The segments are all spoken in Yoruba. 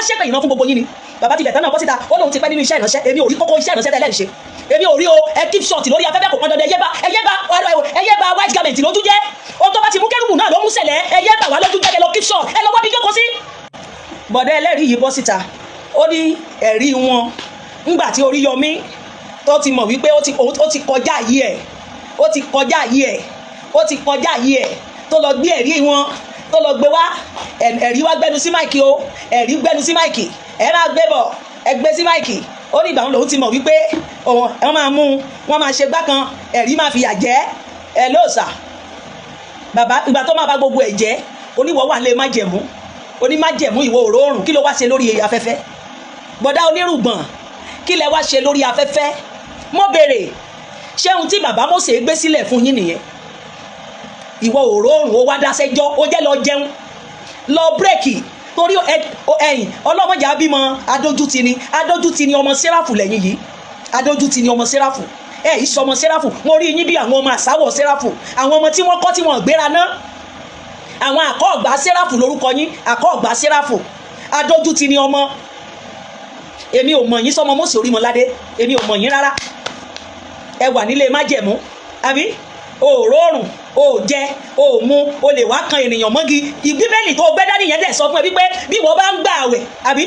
Ṣépè ìran fún gbogbo yín ni. Bàbá ti bẹ̀tẹ̀ náà bọ́ síta, ó lóun ti pẹ́ nínú iṣẹ́ ìránṣẹ́. Èmi ò rí kókó iṣẹ́ ìránṣẹ́ tẹ́lẹ̀ ń ṣe, èmi ò rí o. Ẹ keep short lórí afẹ́fẹ́, kò pọn dandan. Ẹyẹ bá ẹyẹ bá ẹyẹ bá white garment lójú jẹ́. Ohun tó bá ti mú kérúbù náà ló mú sẹ̀lẹ̀. Ẹyẹ bá wà lójú jẹ́, kẹ́ lọ keep short, ẹ lọ wá bí jókòó sí. Bọ̀dá ẹlẹ́rìí yìí bọ́ síta, ó ní ẹ̀rí wọn ńgbà tí Oríyọmí tó ti mọ̀ wípé ó ti kọjá yìí ẹ̀, ó ti kọjá yìí ẹ̀, ó ti kọjá yìí ẹ̀, tó lọ gbé ẹ̀rí wọn, tó lọ gbé wá. Ẹ̀rí wá gbẹnu sí mic o, ẹ̀rí gbẹnu sí mic. Ẹ máa gbé bọ̀, ẹ gbé sí mic. Ó ní ìgbà wọn lòun ti mọ̀ wípé òun ẹ máa mú wọn, máa ṣe gbá kan, ẹ̀rí máa fìyà jẹ ẹ lóòsà. Bàbá, ìgbà tó máa bá gbogbo ẹ̀ jẹ́, oníwọ̀ wà lé májẹ̀mú, onímájẹ̀mú, ìwọ òróòrùn, kí ló wá ṣe lórí afẹ́fẹ́? Bọ̀dá onírùngbọ̀n, kí lẹ wá ṣe lórí afẹ́fẹ́? Mo béèrè, ṣé ohun tí bàbá Mósè gbé sílẹ̀ fún yín nìyẹn? Ìwọ òróòrùn, ó wá dáṣẹ́jọ́, ó jẹ́ lọ jẹun, lọ break, torí ẹ̀yìn ọlọ́mọjà bímọ. Adójútì ni, adójútì ni ọmọ sẹ́ráfù lẹ́yìn yìí. Adójútì ni ọmọ sẹ́ráfù. Ẹ yìí sọmọ sẹ́ráfù. Mo rí yín bí àwọn ọmọ àsáwọ̀ sẹ́ráfù, àwọn ọmọ tí wọ́n kọ́ tí wọ́n gbéra ná. Àwọn àkọ́ọ̀gbá sẹ́ráfù lórúkọ yín, àkọ́ọ̀gbá sẹ́ráfù. Adójútì ni ọmọ. Èmi ò mọ̀ yín sọmọ Mósè Orímọládé, èmi ò mọ̀ yín rárá. Ẹ wà nílé májẹ̀mú, àbí òróòrùn, ò jẹ, ò mu, o lè wá kan ènìyàn mọ́gi. Bíbélì tó gbé dání yẹn dẹ̀ sọ fún ẹ wípé bí wọ́n bá ń gbà àwẹ̀, àbí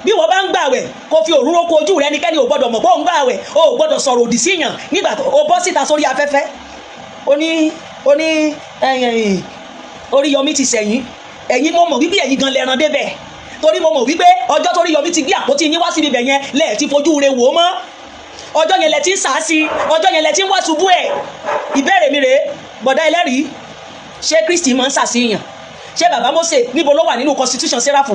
bí wọ́n bá ń gbà àwẹ̀, kó fi òróró kó ojú rẹ, ẹnikẹ́ni ò gbọ́dọ̀ mọ̀ pé ò ń gbà àwẹ̀, o ò gbọ́dọ̀ sọ̀rọ̀ òdì síyàn. Nígbà tó o bọ́ síta sórí afẹ́fẹ́, ó ní Oríyọmí ti sẹ̀yìn ẹ̀yin. Mo mọ̀ wípé ẹ̀yin gan lẹ́ran débẹ̀, torí mo mọ̀ wípé ọjọ́ tó Oríyọmí ti gbé àpótí yín wá síbi ibẹ̀ yẹn lẹ́ẹ̀ ti fojú re wò ó mọ́. Ọjọ́ yẹn lẹ ti ń sàá sí, ọjọ́ yẹn lẹ ti ń wá ṣubú ẹ̀. Ìbéèrè mi rèé, bọ̀dá ẹlẹ́rìí, ṣé Kristi máa ń sàṣìyàn? Ṣé bàbá Mósè, níbo ló wà nínú constitution sẹ́ráfù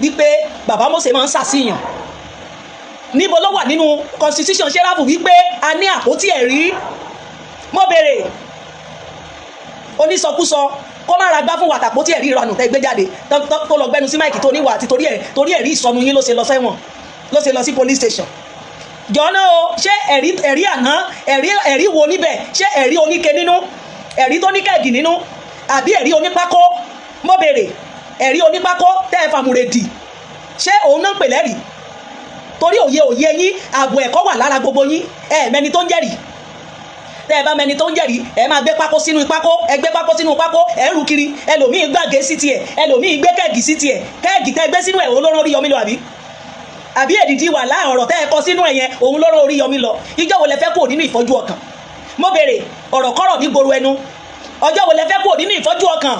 wípé bàbá Mósè máa ń sàṣìyàn? Níbo ló wà nínú constitution sẹ́ráfù wípé a ní àpótí ẹ̀rí? Mo béèrè. Onísọkúsọ, kó má ra gbá fún wàtàpótí ẹ̀rí ìranù tẹ́ gbé jáde, tó lọ gbẹnu sí mic, tó níwà àti torí ẹ̀, torí ẹ̀rí ìsọnù yín ló ṣe lọ sẹ́wọ̀n, ló ṣe lọ sí police station. Jọ̀ọ́nà o, ṣé ẹ̀rí, ẹ̀rí àná, ẹ̀rí, ẹ̀rí wo níbẹ̀? Ṣé ẹ̀rí oníke nínú, ẹ̀rí tó ní keg nínú, àbí ẹ̀rí onípákó? Mo béèrè, ẹ̀rí onípákó tẹ́ ẹ fàmùrè dì, ṣé òun náà ń pè lẹ́rìí? Torí òye òye yín, ààbò ẹ̀kọ́ wà lára gbogbo yín. Ẹ mẹni tó ń jẹ́rìí. Tẹ́ ẹ bá mẹni tó ń jẹ́rìí, ẹ máa gbé pákó sínú pákó, ẹ gbé pákó sínú pákó, ẹ ń rù kiri. Ẹlòmíì gbàgé sí tiẹ̀, ẹlòmíì gbé keg sí tiẹ̀. Keg tẹ́ gbé sínú ẹ̀, òun ló rán Oríyọmí lọ, àbí èdìdí wà láàrọ̀ ọ̀rọ̀ tẹ́ ẹ kọ sínú ẹ̀ yẹn, òun ló rán Oríyọmí lọ? Ìjọ́ wo lẹ fẹ́ kúrò nínú ìfọ́jú ọkàn? Mo béèrè, ọ̀rọ̀ kọ́rọ̀ ní gbòòrò ẹnu. Ọjọ́ wo lẹ fẹ́ kúrò nínú ìfọ́jú ọkàn?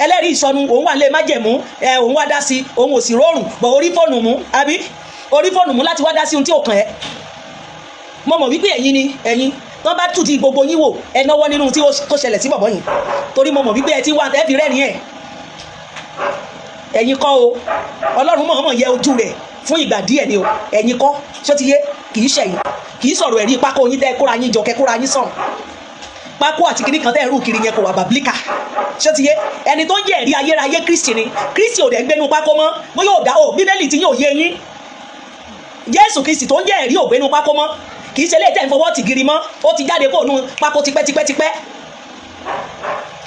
Ẹlẹ́rìí ìsọnù, òun wà lé májẹ̀mú ẹ, òun wá dá sí, òun ò sì rọrùn bọ̀ orí fóònù mú, àbí orí fóònù mú láti wá dá sí ohun tí ò kàn ẹ́. Mo mọ̀ wípé ẹ̀yin ni ẹ̀yin tó bá tù tí gbogbo yín wò, ẹ náwó nínú tí tó ṣẹlẹ̀ sí bọ̀bọ̀ yìí, torí mo mọ̀ wípé ẹ ti wá ẹ fi rẹ́rìn ẹ̀. Ẹ̀yin kọ́ o, Ọlọ́run mọ̀ọ́mọ̀ yẹ ojú rẹ̀ fún ìgbà díẹ̀ ni o. Ẹ̀yin kọ́, ṣó ti yé? Kì í ṣẹ̀yìn, kì í sọ̀rọ̀ ẹ̀rí pákó yín tẹ́ kóra yín jọ, kẹ́ kóra yín sọ̀rọ̀ pákó àti kìnnì kan tẹ́ rú kiri yẹn, kò wà biblical. Ṣó ti yé? Ẹni tó ń jẹ́ ẹ̀rí ayérayé, Kristi ni. Kristi ò dẹ̀ ń gbénu pákó mọ́. Bóyá ò dá o, Bíbélì tí yóò yé yín. Jésù Kristi tó ń jẹ́ ẹ̀rí ò gbénu pákó mọ́. Kì í ṣe léètẹ̀ ń fọwọ́ tì giri mọ́. Ó ti jáde kó nu pákó tipẹ́tipẹ́tipẹ́.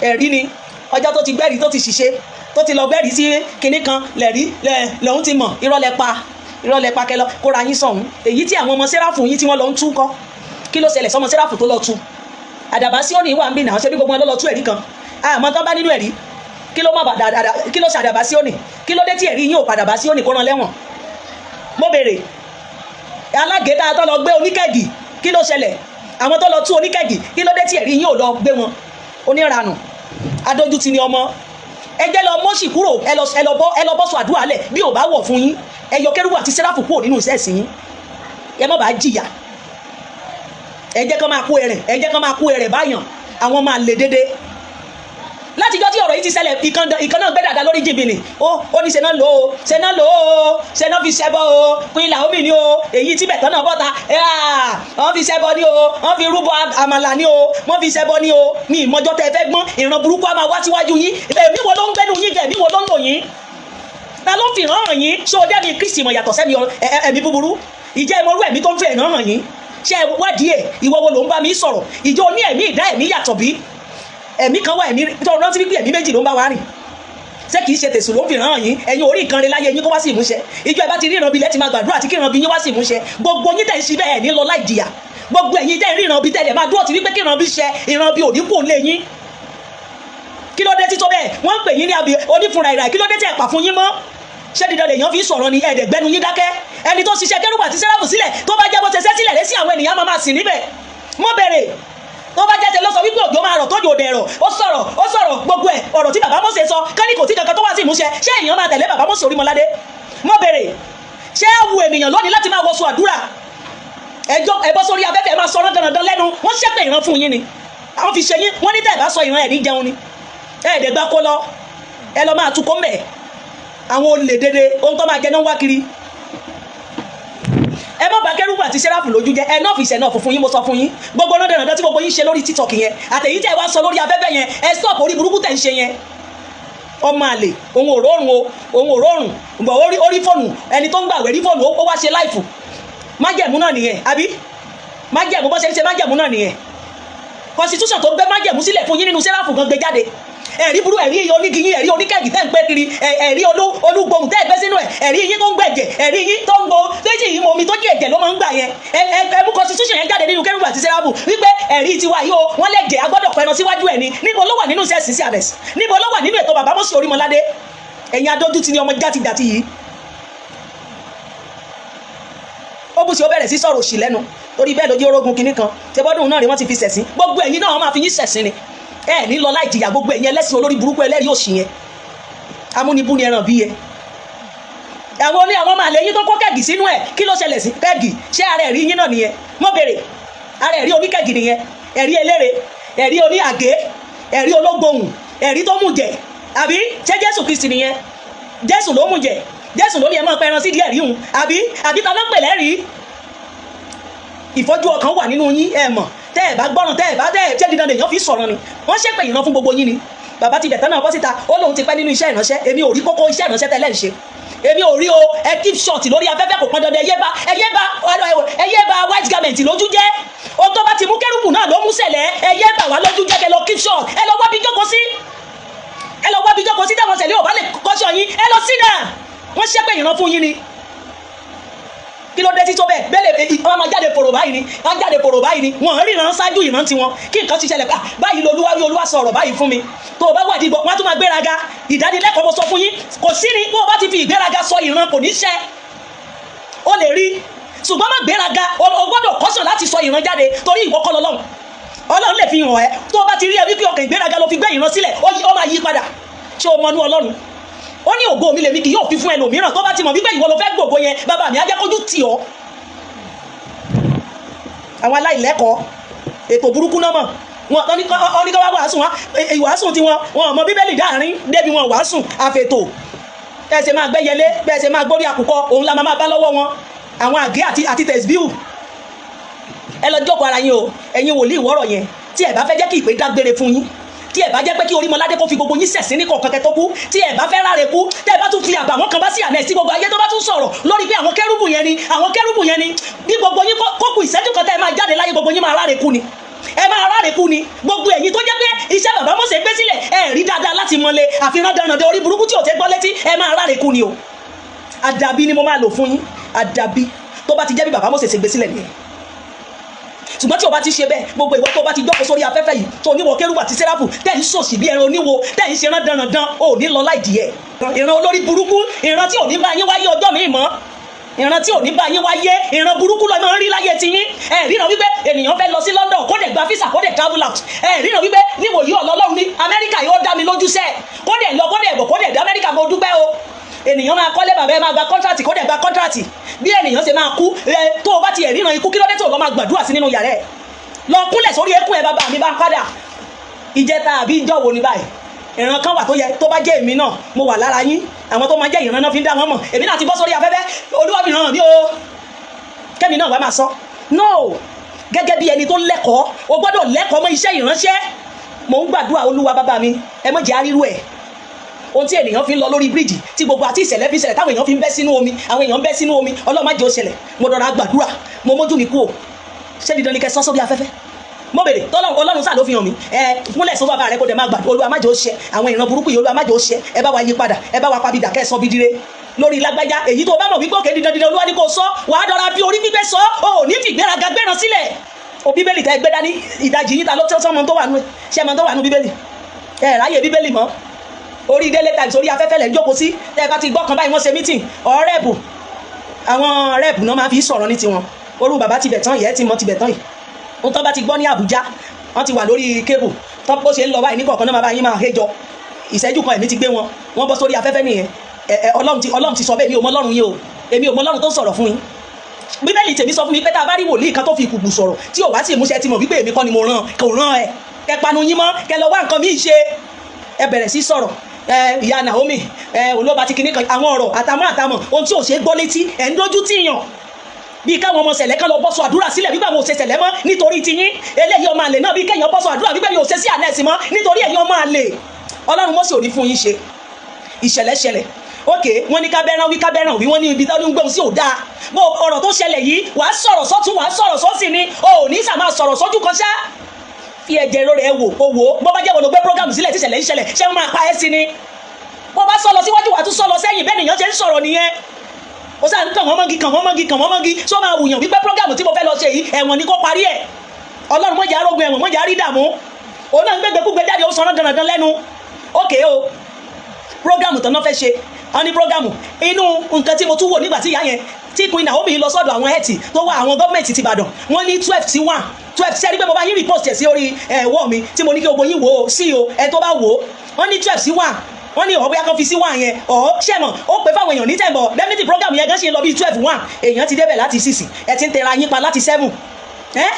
Ẹ̀rí ni. Ọjọ́ tó ti gbẹ́rìí, tó ti ṣiṣẹ́, tó ti lọ gbẹ́rìí sí kinní kan lẹ̀rí lòun ti mọ̀. Irọ́ lẹ pa, irọ́ lẹ pa. Kẹlọ kóra yín sọ̀hún. Èyí tí àwọn ọmọ sẹ́ráfù yín tí wọ́n lọ ń tú kọ́, kí ló ṣẹlẹ̀ sọmọ sẹ́ráfù tó lọ tú? Àdàbà sí òní wà ń bì náà. Ṣé bí gbogbo wọn ló lọ tú ẹ̀rí kan? Àmọ́ tán bá nínú ẹ̀rí, kí ló má bà dàdà? Kí ló ṣe àdàbà sí òní? Kí ló dé tí ẹ̀rí yín ò padà bá sí òní kó rán lẹ́wọ̀n? Mo béèrè. Alágẹ̀dá tó lọ gbé oníkeg, kí ló ṣẹlẹ̀? Àwọn tó lọ tú oníkeg, kí ló dé tí ẹ̀rí yín ò lọ gbé wọn? Oníranù, adójútì ni ọmọ. Ẹ jẹ́ lọ mọ́sì kúrò. Ẹ lọ bọ́ sọ àdúrà lẹ̀ bí ò bá wọ̀ fún yín. Ẹ yọ kérúbù àti sẹ́ráfù kúrò nínú iṣẹ́ ẹ̀sìn yín, ẹ má bàa jìyà. Ẹ jẹ́ kán máa kó ẹrẹ̀, ẹ jẹ́ kán máa kó ẹrẹ̀ báyàn. Àwọn máa lè dédé. Látijọ́ tí ọ̀rọ̀ yìí ti ṣẹlẹ̀, ìkan náà gbé dàda lórí jìbìnì. Ó ní ṣe náà lò ó, ṣe náà lò ó, ṣe náà fi ṣẹbọ o. Queen Naomi ni o. Èyí tí bẹ̀tọ̀ náà bọ́ta, wọ́n fi ṣẹbọ ni o, wọ́n fi rúbọ àmàlà ni o, wọ́n fi ṣẹbọ ni o. Ní ìmọ̀jọ́ tẹ́ fẹ́ gbọ́n, ìran burúkú á máa wá síwájú yín. Ẹ̀mí wo ló ń gbẹ́nu yín? Ẹ̀mí wo ló ń lò yín? Ta ló fi ìran hàn yín? Ṣé o dẹ́mi Kristi mọ̀ yàtọ̀ sẹ́mi ẹ̀mí búburú? Ìjẹ́ ìmọ̀rú ẹ̀mí tó ń fi ìran hàn yín? Ṣé ẹ wádìí ẹ̀? Ìwọ wo ló ń bá mi sọ̀rọ̀? Ìjọ ní ẹ̀mí ìdá ẹ̀mí yàtọ̀ bí ẹ̀mí kan wà, ẹ̀mí tó rántí wípé ẹ̀mí méjì ló ń bá wa rìn. Ṣé kìí ṣe tèṣù ló ń fi ràn yín? Ẹ̀yin orí nǹkan rẹ láyé yín kó wá sí ìmúṣẹ. Ìjọ ẹ bá ti ríran bí lẹ́tì máa gbàdúrà àti kíran bí yín wá sí ìmúṣẹ. Gbogbo yín tẹ̀ ń ṣe bẹ́ẹ̀ ní lọ láì jìyà. Gbogbo ẹ̀yin tẹ̀ ń ríran bí tẹ̀lé máa dúró ti wípé kíran bí ṣẹ, ìran bí òní kò lé yín. Kí ló dé títọ́ bẹ́ẹ̀? Wọ́n ń pè yín ní abi onífunra ìrà. Kí ló dé tẹ̀ pà fún yín mọ́? Ṣé dídán lèèyàn fi sọ̀rọ̀ ni? Ẹ̀ẹ́dẹ̀gbẹ́nu yín dákẹ́. Ẹni tó ṣiṣẹ́ kérúbù àti sẹ́ráfù sílẹ̀, tó bá jẹ́ bó ṣe ṣẹ́ sílẹ̀ lé sí, àwọn ènìyàn máa máa sìn níbẹ̀. Mo bèrè, tó bá jẹ́ tẹ ló sọ wípé òjò máa rọ̀, tójò dẹ̀ rọ̀, ó sọ̀rọ̀, ó sọ̀rọ̀, gbogbo ẹ̀ ọ̀rọ̀ tí bàbá Mósè sọ kání kò tí kankan tó wá sí ìmúṣẹ, ṣé èèyàn máa tẹ̀lé bàbá Mósè Orímọládé? Mo bèrè, ṣé á wu ènìyàn lónìí láti máa wọṣọ àdúrà? Ẹjọ́ ẹ bọ́ sórí afẹ́fẹ́, ẹ máa sọ dandan lẹ́nu. Wọ́n ṣẹ́pẹ̀ ìran fún yín ni àwọn fi ṣe yín. Wọ́n ní tẹ́ ẹ bá sọ ìran, ẹ̀ ní jẹun ni. Ẹ̀ẹ́dẹ̀gbá kó lọ, ẹ lọ máa tukọ̀ mbẹ̀. Àwọn olè dédé, ohun tó máa jẹ náà wá kiri. Ẹ má bà kérúbù àti sẹ́ráfù lójú jẹ́. Enough is enough fún yín. Mo sọ fún yín, gbogbo náà dandan tí gbogbo yín ṣe lórí TikTok yẹn, àtẹ̀yí tẹ́ ẹ wá sọ lórí afẹ́fẹ́ yẹn, ẹ stop orí burúkú tẹ̀ ń ṣe yẹn. Ọmọ àlè, òun ò rọrùn o, òun ò rọrùn bọ̀. Orí fóònù, ẹni tó ń gbàwé rí fóònù, ó wá ṣe live. Májẹ̀mú náà nìyẹn, àbí májẹ̀mú bọ́ ṣe ń ṣe májẹ̀mú náà nìyẹn? Constitution tó gbé májẹ̀mú sílẹ̀ fún yín nínú sẹ́ráfù gan gbé jáde. Ẹ̀rí burú, ẹ̀rí onígi yín, ẹ̀rí oníkẹ́gì tẹ́ ń pẹ́ kiri, ẹ̀rí olúgbòhùn tẹ́ ẹ̀ gbé sínú ẹ̀, ẹ̀rí yín tó ń gbẹ̀jẹ̀, ẹ̀rí yín tó ń gbó méjì yìí, omi tó jí ẹ̀jẹ̀ ló máa ń gbà yẹn. Ẹ mú constitution yẹn jáde nínú kérúbù àti sẹ́ráfù wípé ẹ̀rí tiwa yìí o, wọ́n lè jẹ́ agbọ́dọ̀ pẹran síwájú ẹ̀ ni. Níbo ló wà nínú sẹ́ẹ̀sì sí àrẹ̀sì? Níbo ló wà nínú ètò bàbá Mósè Orímọládé? Ẹ̀yin adójútì ni ọmọ játijàti yìí. Ó bù sí, ó bẹ̀rẹ̀ sí sọ̀rọ̀ òṣì lẹ́nu torí bẹ́ẹ̀ lójú orógun kinní kan ṣe bọ́dún náà ni wọ́n ti fi ṣẹ̀sín. Gbogbo ẹ̀yin náà, wọ́n máa fi yín ṣẹ̀sín ni. Ẹ ní lọ láì jìyà. Gbogbo ẹ̀yin ẹlẹ́sìn olórí burúkú, ẹlẹ́rìí òṣì yẹn, amúnibú ni ẹran bí yẹn. Àwọn oní àwọn máa lè yín tó kó kẹ́gì sínú ẹ̀, kí ló ṣẹlẹ̀ sí kẹ́gì? Ṣé ara ẹ̀rí yín náà nìyẹn? Mo béèrè, ara ẹ̀rí oníkẹ́gì nìyẹn? Ẹ̀rí elére, ẹ̀rí oní àgé, ẹ̀rí ológbòhùn, ẹ̀rí tó mú jẹ, àbí ṣé Jésù Kristi nìyẹn? Jésù ló mú jẹ, Jésù ló ní ẹ máa pẹran sí díẹ̀ ríhun, àbí ta ló ń pè lẹ́rìí? Ìfọ́jú ọkàn wà nínú yín. Ẹ mọ̀ tẹ́ ẹ bá gbọ́ràn, tẹ́ ẹ bá tẹ́ ẹ ṣé dídán lèèyàn fi sọ̀rọ̀ ni? Wọ́n ṣépè ìran fún gbogbo yín ni. Bàbá ti bẹ̀tẹ̀ náà bọ́ síta, ó lóun ti pẹ́ nínú iṣẹ́ ìránṣẹ́. Èmi ò rí kókó iṣẹ́ ìránṣẹ́ tẹ́lẹ̀ ń ṣe, èmi ò rí o. Ẹ keep short lórí afẹ́fẹ́, kò pọn dandan. Ẹyẹ bá white garment lójú jẹ́. Ohun tó bá ti mú kérúbù náà ló mú sẹ̀lẹ̀. Ẹyẹ bà wá lójú jẹ́. Kẹ́ lọ keep short, ẹ lọ wá bí jókòó sí, ẹ lọ wá bí jókòó sí. Táwọn sẹ̀lẹ̀ ò bá lè kọ́ṣọ́ yín, ẹ lọ sí náà. Wọ́n ṣépè ìran fún yín ni. Kí ló dé tí tó bẹ́ẹ̀? Bẹ́ẹ̀ wọ́n máa jáde fòrò báyìí ni, wọ́n jáde fòrò báyìí ni. Wọ́n ríran ṣáájú ìran tiwọn. Kí nǹkan ti ṣẹlẹ̀ báyìí lolúwa wí, Olúwa sọ̀rọ̀ báyìí fún mi. Tó o bá wà dìgbò, wọ́n á tún máa gbéraga. Ìdánilẹ́kọ̀ọ́, mo sọ fún yín, kò sí ni. Bó o bá ti fi ìgbéraga sọ ìran, kò ní ṣẹ. O lè rí, ṣùgbọ́n má gbéraga. O gbọ́dọ̀ kọ́sàn láti sọ ìran jáde, torí ìwọ kọ́ lọ́lọ́run. Ọlọ́run lè fi hàn ẹ́. Tó o bá ti rí ẹ wípé ọkàn ìgbéraga ló fi gbé ìran sílẹ̀, ó máa yí padà. Ṣé o mọnú Ọlọ́run? Ó ní ògo mi lèmi kì yóò fi fún ẹlòmíràn. Tó bá ti mọ̀ wípé ìwọ ló fẹ́ gbògo yẹn, bàbá mi á jẹ́ kójú tì ọ́. Àwọn aláìlẹ́kọ̀ọ́, ètò burúkú náà mọ̀ wọn. Ní ká wá wàásù wọn, ìwàásù tí wọn ò mọ Bíbélì dáàrin débi wọn wàásù àfètò. Bẹ́ẹ̀ ṣe máa gbẹ́yẹlé, bẹ́ẹ̀ ṣe máa gbórí àkùkọ, òun la máa bá lọ́wọ́ wọn. Àwọn àgé àti tẹ̀síbíù, ẹ lọ jókòó ara yín o. Ẹ̀yin wòlíì ìwọ́rọ̀ yẹn, tí ẹ bá fẹ́ jẹ́ kí ìpè dágbére fún yín, tí ẹ bá jẹ́ pé kí Orímọládé kó fi gbogbo yín ṣẹ̀sín ní kọ̀ọ̀kan kẹ́ tó kú, tí ẹ bá fẹ́ ráre kú, tẹ́ ẹ bá tún fi àbàwọ́n kan bá sí àná sí gbogbo ayé, tó bá tún sọ̀rọ̀ lórí pé àwọn kérúbù yẹn ni, àwọn kérúbù yẹn ni, bí gbogbo yín kó kù ìṣẹ́jú kan tẹ́ ẹ máa jáde láyé, gbogbo yín máa ráre kú ni. Ẹ máa ráre kú ni. Gbogbo ẹ̀yin tó jẹ́ pé iṣẹ́ bàbá Mósè gbé sílẹ̀, ẹ rí dáadáa láti mọ́lé, àfihàn dandan orí burúkú tí ò tẹ́ gbọ́ létí, ẹ máa ráre kú ni o. Àdàbí ni mo máa lò fún yín, àdàbí tó bá ti jẹ́ bí bàbá Mósè ṣe gbé sílẹ̀ nìyẹn. Ṣùgbọ́n tí o bá ti ṣe bẹ́ẹ̀, gbogbo ìwọ tó bá ti jókòó sórí afẹ́fẹ́ yìí, tó oníwọ̀ kérúbù àti sẹ́ráfù, tẹ́ ń ṣòṣì bí ẹran oníwo, tẹ́ ń ṣe rán dandan, ò ní lọ láì dìé. Ìran olórí burúkú, ìran tí ò ní bá yín wáyé ọjọ́ mi mọ́, ìran tí ò ní bá yín wáyé, ìran burúkú lọ máa ń rí láyé ti yín. Ẹ ríran wípé ènìyàn fẹ́ lọ sí London, kó dẹ̀ gba visa, kó dẹ̀ travel out. Ẹ ríran wípé níwòyí ọlọ́run ní Amẹ́ríkà yóò dá mi lójú sẹ́ẹ̀, kó dẹ̀ lọ, kó dẹ̀ bọ̀, kó dẹ̀ dé Amẹ́ríkà. Mo dúpẹ́ o. Ènìyàn máa kọ́lé, bàbá ẹ máa gba contract, kó dẹ̀ gba contract. Bí ènìyàn ṣe máa kú ẹ, tó o bá ti ríran ikú, kí ló dé tó o lọ máa gbàdúrà sí nínú yàrá ẹ? Lọ kúnlẹ̀ sórí eékún ẹ. Bàbá mi bá ń padà ìjẹta àbí ìjọ wo ni báyìí? Ìran kan wà tó yẹ tó bá jẹ́ èmi náà, mo wà lára yín. Àwọn tó máa jẹ́ ìran náà fi ń dá wọn mọ̀. Èmi náà ti bọ́ sórí afẹ́fẹ́, Olúwa fi ràn mí o, kẹ́mi náà wàá máa sọ no. Gẹ́gẹ́ bí ẹni tó lẹ́kọ̀ọ́, o gbọ́dọ̀ lẹ́kọ̀ọ́ mọ́ iṣẹ́ ìránṣẹ́. Mò ń gbàdúrà, Olúwa bàbá mi, ẹ má jẹ́ àrírú ẹ̀. Ohun tí ènìyàn fi ń lọ lórí bíríìjì, tí gbogbo àti ìṣẹ̀lẹ̀ fi ṣẹlẹ̀, táwọn èèyàn fi ń bẹ́ sínú omi, àwọn èèyàn ń bẹ́ sínú omi, Ọlọ́run má jẹ́ ó ṣẹlẹ̀. Mo dọ̀rọ̀ gbàdúrà, mo mójú mi kú o. Ṣé dídán ni kẹ́ sọ́ sórí afẹ́fẹ́? Mo bèrè tọ́lọ́run, Ọlọ́run sáà ló fi hàn mí. Ẹ kúnlẹ̀ sọ bàbá rẹ, kó dẹ̀ máa gbà. Olúwa, má jẹ́ ó ṣẹ. Àwọn ìran burúkú yìí, Olúwa, má jẹ́ ó ṣẹ. Ẹ bá wa yí padà, ẹ bá wa pabidà, kẹ́ ẹ sọ bídire lórí lágbájá. Èyí tó bá mọ̀ wípé òkè dídán dídán, Olúwa ní kò sọ, wàá dọ́ra bí orí gbígbé sọ. Ò ní fìgbéraga gbéran sílẹ̀. O Bíbélì tẹ́ gbé dání, ìdajì yín ta ló tẹ́ sọ́mọ tó wà nù? Ṣé mọ tó wà nù Bíbélì? Ẹ ráyè Bíbélì mọ́. Orí Délé Times, orí afẹ́fẹ́ lẹ̀ ń jókòó sí. Tẹ́ ẹ bá ti gbọ́ kan báyìí, wọ́n ṣe meeting ọ̀ rep, àwọn rep náà máa fi sọ̀rọ̀ ní tiwọn. Orú bàbá tibẹ̀ tán yìí, ẹ ti mọ tibẹ̀ tán yìí. Ohun tó bá ti gbọ́ ní Àbújá, wọ́n ti wà lórí cable tó bó ṣe ń lọ báyìí, ní kọ̀ọ̀kan náà máa bá yín máa héjọ. Ìṣẹ́jú kan, ẹ̀mí ti gbé wọn, wọ́n bọ́ sórí afẹ́fẹ́ nìyẹn. Ẹ ẹ Ọlọ́run ti sọ bẹ́ẹ̀. Mi ò mọ Ọlọ́run yín o, èmi ò mọ Ọlọ́run tó ń sọ̀rọ̀ fún yín. Bíbélì tèmi sọ fún mi pé tá a bá rí wòlíì kan tó fi ìkùkù sọ̀rọ̀ tí ò wá sí ìmúṣẹ, tí mo wípé èmi kọ́ ni mo rán, kò rán ẹ. Kẹ panu yín mọ́, kẹ lọ wá nǹkan míì ṣe. Ẹ bẹ̀rẹ̀ sí sọ̀rọ̀. Ẹ ìyá Naomi, ẹ olóba ti kinní kan, àwọn ọ̀rọ̀ àtàmọ́ àtàmọ́, ohun tí ò ṣe é gbọ́ létí. Ẹ̀ ń dójú tìyàn bíi káwọn ọmọ sẹ̀lẹ̀ kan lọ bọ́sọ àdúrà sílẹ̀ wípé àwọn ò ṣe sẹ̀lẹ̀ mọ́ nítorí tiyín. Eléyìí, ọmọ àlè náà, bí kéèyàn bọ́sọ àdúrà wípé mi ò ṣe sí àná ẹ̀sìn mọ́ nítorí ẹ̀yin ọmọ àlè. Ọlọ́run mọ́sí ò ní fún yín ṣe. Ìṣẹ̀lẹ̀ ṣẹlẹ̀, ókè, wọ́n ní kábẹ́rán wí, kábẹ́rán wí, wọ́n ní ibi tó ń gbóhùn sí ò dáa. Bó ọ̀rọ̀ tó ṣẹlẹ̀ yìí, wàá sọ̀rọ̀ sọ́tún, wàá sọ̀rọ̀ sọ́sì ni, o ò ní sàmà sọ̀rọ̀ sójú kan ṣá. Fi ẹ̀jẹ̀ rẹ̀ wò ó wò ó. Bó bá jẹ́ wọ́n ló gbé program sílẹ̀ tí ìṣẹ̀lẹ̀ ń ṣẹlẹ̀, ṣé wọ́n máa pa ẹ́ sí ni? Bó bá sọ lọ síwájú, wàá tún sọ lọ sẹ́yìn. Bẹ́ẹ̀ nìyẹn ṣe ń sọ̀rọ̀ nìyẹn. Ó sáà ń kàn wọ́n mọ́gi, kàn wọ́n mọ́gi, kàn wọ́n mọ́gi. Sọ máa wùyàn wípé program tí mo fẹ́ lọ ṣe yìí, ẹ̀wọ̀n ni kó parí ẹ̀? Ọlọ́run mọ̀jà arógun ẹ̀wọ̀n, mọ̀jà rí dààmú. Òun náà ń gbégbé kúgbé jáde, ó sọ ọ́nà dandan lẹ́nu. Ókè o, program tán náà fẹ́ ṣe, wọ́n ní program inú nǹkan tí mo tún wò nígbà tí ìyá yẹn, tí Queen Naomi lọ sọ́dọ̀ àwọn ẹ̀tì tó wá, àwọn gọ́ọ̀mẹ̀ntì ti Ìbàdàn, wọ́n ní 12 sí 1, 12. Ṣe é rí pé mo bá yín repost ẹ̀ sí orí ẹ̀wọ́ mi tí mo ní kí gbogbo yín wò ó sí o? Ẹ tó bá wò ó, wọ́n ní 12 sí 1. Wọ́n ní ọ̀ bóyá kan fi sí 1 yẹn ọ̀ ṣẹ̀mọ̀ ó pè fáwọn èèyàn ní tẹ̀mọ̀. Definitely program yẹn gan ṣe lọ bí 12 1, èèyàn ti débẹ̀ láti 6, ẹ ti ń tẹra yín pa láti 7. Ẹ́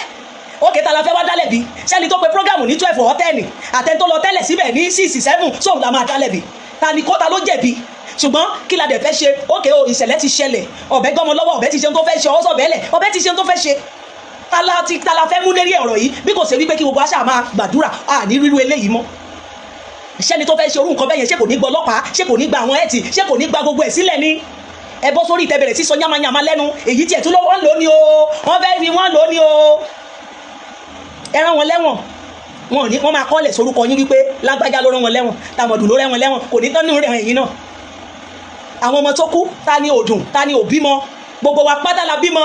ókè, ta la fẹ́ wá dálẹ̀ bí? Sẹ́ni tó pe program ní 12 or 10, àtẹni tó lọ tẹ́lẹ̀ síbẹ̀ ní 6 7, sóun la máa dálẹ̀ bí? Ta ni kó ta ló jẹ̀bi? Ṣùgbọ́n kí la dẹ̀ fẹ́ ṣe? Ókè o, ìṣẹ̀lẹ̀ ti ṣẹlẹ̀, ọ̀bẹ gbọ́mọ lọ́wọ́, ọ̀bẹ ti ṣe ohun tó fẹ́ ṣe, ọwọ́ sọ̀bẹ́lẹ̀, ọ̀bẹ ti ṣe ohun tó fẹ́ ṣe. Ta la fẹ́ mú lérí ọ̀rọ̀ yìí bí kò ṣe wípé kí gbogbo àṣà máa gbàdúrà à ní ríru eléyìí mọ́? Ṣẹ́ni tó fẹ́ ṣe orú nǹkan bẹ́ẹ̀ yẹn, ṣé kò ní gbọ́ ọlọ́pàá? Ṣé kò ní gba àwọn ẹ̀tì? Ṣé kò ní gba gbogbo ẹ̀ sílẹ̀ ni? Ẹ bọ́ sórí ìtẹ́bẹ̀rẹ̀ sísọ yánmayànmá lẹ́nu. Èyí tiẹ̀ tún ló wọ́n lò ní o, wọ́n fẹ́ fi wọ́n lò ní o. Ẹ rán wọn lẹ́wọ̀n, wọn ò ní wọ́n máa kọ́lẹ̀ sórúkọ yín wípé lágbájá ló rán wọn lẹ́wọ̀n, tàmọ̀dù ló rán wọn lẹ́wọ̀n. Kò ní tán nínú rẹ̀. Ẹ̀yìn náà, àwọn ọmọ tó kú, ta ni ò dùn? Ta ni ò bímọ? Gbogbo wa pátá la bímọ.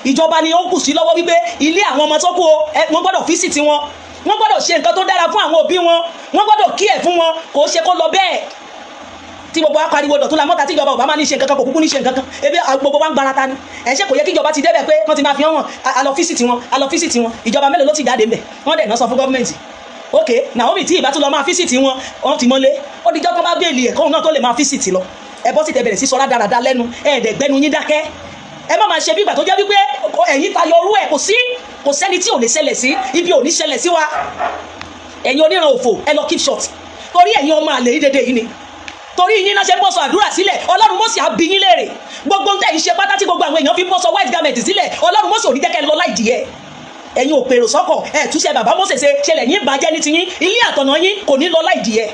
Ìjọba ni ó kù sí lọ́wọ́ wípé ilé àwọn ọmọ tó kú o, wọ́n gbọ́dọ̀ visit wọn, wọ́n gbọ́dọ̀ ṣe nǹkan tó dára fún àwọn òbí wọn, wọ́n gbọ́dọ̀ kí ẹ̀ fún wọn. Kò ṣe kó lọ bẹ́ẹ̀ tí gbogbo wa pariwo dọ̀tún la mọ́ta, tí ìjọba ò bá máa ní ṣe nǹkan kan, kò kúkú ní ṣe nǹkan kan. Ebi gbogbo wa ń gbarata ni ẹ̀ ṣe. Kò yẹ kí ìjọba ti débẹ̀ pé wọ́n ti máa fi hàn wọ́n, a lọ visit wọn, a lọ visit wọn. Ìjọba mélòó ló ti jáde ńbẹ̀? Wọ́n dẹ̀ náà sọ fún gọ́ọ̀mẹ̀ntì. Ok, Naomi tí ìbá tún lọ máa visit wọn, wọ́n ti mọ́lé. Ó dijọ́ tó bá bail ẹ̀ kóun náà tó lè máa visit lọ. Ẹ bọ́ sí tẹ bẹ̀rẹ̀ sí sọ rádaràda lẹ́nu, ẹ̀ẹ́dẹ̀gbẹ́nu yín dákẹ́. Ẹ má máa ṣe bí ìgbà tó jẹ́ wípé ẹ̀yin tayọ orú ẹ̀. Kò sí, kò sẹ́ni tí ò lè ṣẹlẹ̀ sí. Ibi ò ní ṣẹlẹ̀ sí wa. Ẹ̀yin oníran òfò, ẹ lọ keep short, torí ẹ̀yin ọmọ àlè yìí dédé yìí ni. Torí yín náà ṣe ń bọ́sọ̀ àdúrà sílẹ̀. Ọlọ́run mọ̀sí á bi yín léèrè gbogbo ń tẹ̀ yín ṣe pátá tí gbogbo àwọn èèyàn fi ń bọ́sọ̀ white garment sílẹ̀. Ọlọ́run mọ̀sí ò ní jẹ́ kẹ́ lọ láì dìé. Ẹ̀yin ò pèrò sọ́kọ̀, ẹ̀ túnṣe bàbá Mósè ṣe ṣẹlẹ̀ yín bàjẹ́ ní tiyín. Ilé àtọ̀nà yín kò ní lọ láì dìé.